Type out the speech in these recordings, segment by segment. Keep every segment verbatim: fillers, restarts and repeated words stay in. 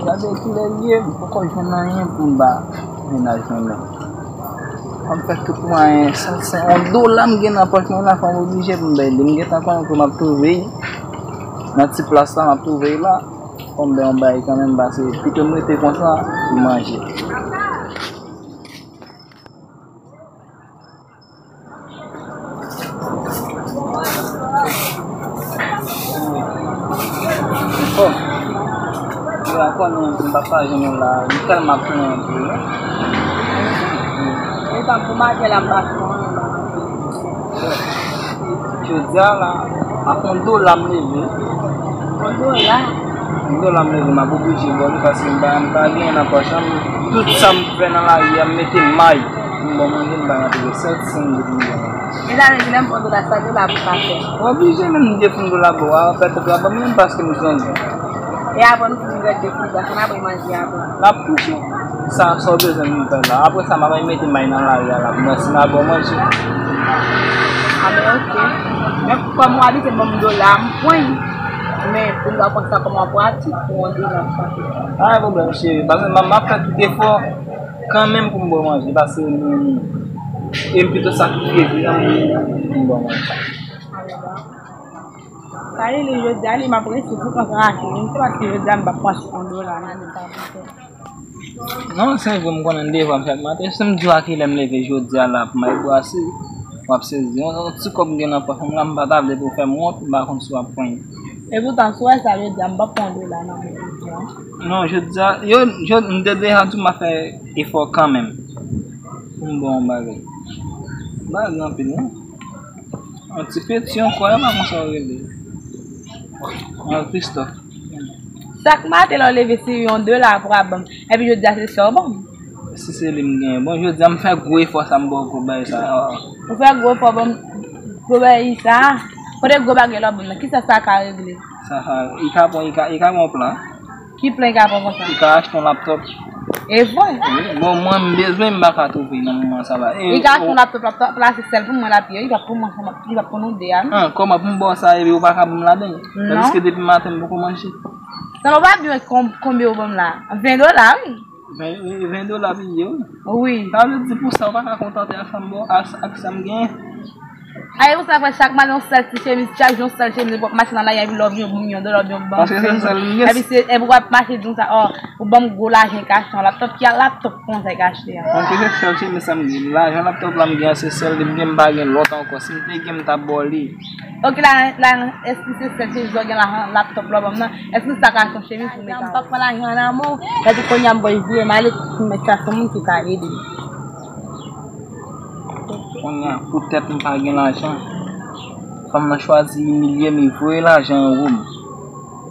Gade kilè l ye, m poko jwenn anyen pou m ba mennaj mwen menm. Fò m fè tout mwayen, san, san, yon dola m gen nan pòch mwen la, fò m oblije pou m bay li. M gentan konnen ke m ap twouve l nan ti plas la, m ap twouve l la. Fò m bay yon bagay kanmenm, paske pito m rete konsa, pou manje. Bon, yo a konnen m pa pa jwenn ou la, m tèlman ap plenyen pou ou. E tankou maten la, m pa fè anyen la. Jodi a la, ak yon dola m leve. Yon dola? Yon dola m leve, m ap oblije ba w li, paske m pa, m pa genyen nan pòch la. Tout sa m fè nan lari a, m mete may pou m ba w manje, m pa rantre sèt, senk goud m gen la. E sa vle di lè m pran dola, sa dola pou sa fè? Oblije menm m defon dola ba w, a pèt la ban m menm paske m grandi. E apre nou fin grandi, defon dola, sa n ap manje apre? L ap touche. Sa, sa w bezwen m fè la? Apre sa, m ap mete may nan lari a la pou mwen, si m a ba w manje. A, men oke. Men kòm w abitye ban m dola, m pran l. Men pou m ta pran sa kòm yon pratik pou yon dola, sa. Pa gen pwoblèm, cheri. Paske m, m ap fè tout efò kanmenm pou m ba w manje. Paske m, e m pito sakrifye vi an pou m ba w manje. Sa li, li jodi a, li m ap resi pou konsa achte. M se paske jodi a m p ap pran yon dola nan men sa pou fè. Non, se vre, m konnen devwa m chak maten. Si m di w a kilè m leve jodi a la pou m al brase, w ap sezi. Yon, yon ti kòb m gen nan pòch mwen la, m pa ta vle pou w fè m wont, m pa konn si w ap pran l. E poutan, si w wè sa, jodi a m p ap pran yon dola nan men w. Non, jodi a, yo, jodi, m te deja di w m ap fè efò kanmenm pou m ba w yon bagay. M pa gen anpil, non. Yon ti peti ankò, e pa konsa w rele. Yon Christophe. Chak maten lè w leve, se yon dola pou w ap ban m. Epi jodi a, se sa w ban m. Si se li m genyen. Bon, jodi a, m fè gwo efò sa, m ba w gwo bagay sa. Ou fè gwo efò ban m gwo bagay sa? Kote gwo bagay la w ban m nan? Kisa sa ka regle? Sa, sa, li ka pran, li ka, li ka pran yon plan. Ki plan li ka pran konsa? Li ka achte yon laptop. E vre? Wi, bon, mwen, m bezwen, m pa ka twouve nan moman sa la. E, li ka achte yon laptop, laptop la se sèl pou mwen l ap ye, li p ap pou mwen, li p ap pou nou de a, non. Ah, kòman pou m ba w sa, epi ou pa ka ban m ladan l? Non. Tandiske depi maten, m poko manje. Sa w pa di mwen kon-, konbyen ou ban m la? Ven dola, wi. Ven, ven dola pi ye, wi. Wi. Sa vle di pou sa, ou pa ka kontante ak sa m ba w, ak, ak sa m genyen? Ay, ou sa fè chak maten yon sèl ti chemiz, chak jou yon sèl chemiz, epi w ap mache nan lari a, epi lè w vin, ou ban m yon dola, oubyen ou ban m senk goud. Epi se, epi w ap mache di konsa, oh, ou ban m gwo lajan, ka achte yon laptop, ki laptop konsa ka achte a? Paske se sèl chemiz sa m gen. Lajan laptop la m gen an, se sèl li m gen, m pa gen lòt ankò. Si m te gen, m t ap ba w li. Ok, la, la, èske se sèl chemiz ou gen lajan laptop la w ban m nan? Èske sa ka achte yon chemiz pou m mete? M p ap pran lajan nan men w, epi kounye a m voye vire m ale, m mete sa sou moun ki ka ede m. Kounye a, poutèt m pa gen lajan, fanm nan chwazi imilye m, li voye lajan anwo m.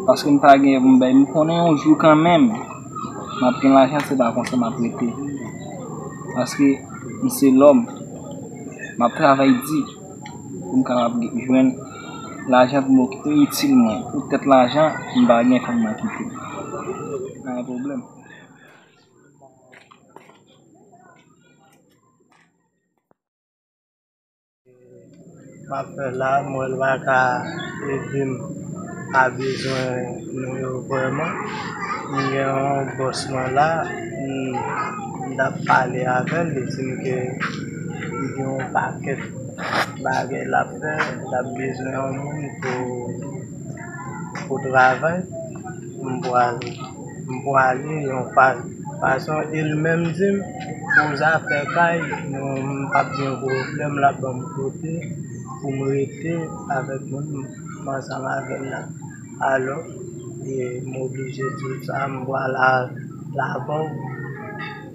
Paske m pa gen pou m bay. M konnen yon jou kanmenm, m ap gen lajan, se pa konsa m ap rete. Paske m se lòm, m ap travay di pou m kapab gen, jwenn lajan pou m okipe itil mwen. Poutèt lajan, m pa gen fanm nan kite m. Pa gen pwoblèm. M ap fè la, m wè l pa ka ede m a bezwen nou yo vrèman. M gen yon bòs mwen la, m, m t ap pale avè l, li di m ke li gen yon pakèt bagay l ap fè, l ap bezwen yon moun pou, pou travay. M pral, m pwale yon pa-, fason, e l menm di m, pou zafè kay, nou, m p ap gen pwoblèm, l ap ban m kote pou m rete avèk moun m ansanm avè l la. Alò, e, m oblije di w sa, m pral a, la avè w,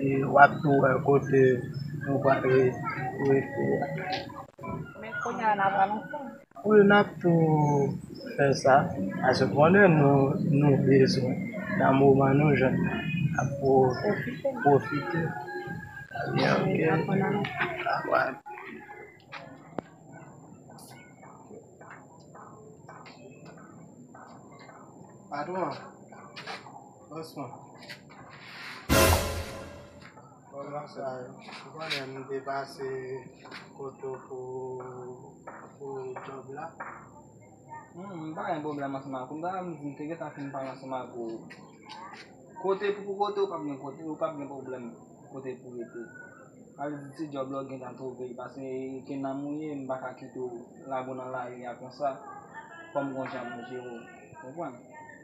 e w ap tou wè kote nou pral re-, rete a. Men kounye a n ap pran ansanm. Wi, n ap tou fè sa, paske konnen nou, nou bezwen nan moman nou jwenn nan. N ap pwo-, pwofite. Pwofite. Ebyen, ok. N ap pran ansanm. Dakò. Patwon, bòs mwen. Kòman sa ye? Ou konnen m te pase kote w pou, pou djòb la? Hmm, m pa gen pwoblèm ansanm ak ou. M ta, m di m te gentan fin pale ansanm ak ou. Kote pou, pou kote, ou p ap gen kote, ou p ap gen pwoblèm kote pou rete. Sa vle di ti djòb la ou gentan twouve l, paske ke nanm ou ye, m pa ka kite w lage w nan lari a konsa, fò m gon jan pou m jere w, konprann?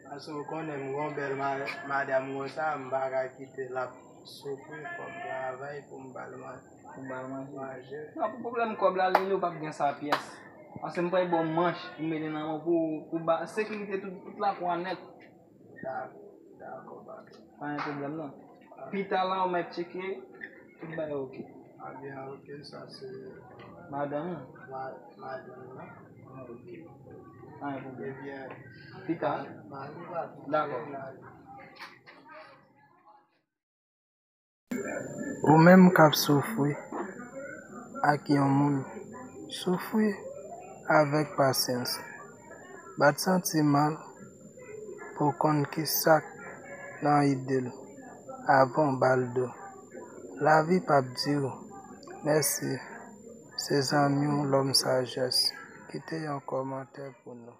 Paske w konnen m gon bèl ma-, madanm konsa, m pa ka kite l ap soufri, fò m travay pou m ba l man-, pou m ba l manje. Manje. Non, pou pwoblèm kòb la, li, li, ou p ap gen sa pyès. Paske m pral ba w manch, pou m mete nan men w pou, pou ba sekirite tout, tout lakou a nèt. Da-, dakò, patwon. Pa gen pwoblèm, non. Pita la, ou mèt tcheke, tout bagay oke. A byen, oke, sa se madanm ou? Ma-, madanm nan. Ah, oke. Pa gen pwoblèm. Ebyen, pita? Ma-, mari pa tou dakò. Ou menm k ap soufri ak yon moun, soufri avèk pasyans. Pa t santi mal pou w konn ki sa k nan ide l avan w ba l do. Lavi p ap di w mèsi, se zanmi w Lòm Sajès. Kite yon kòmantè pou nou.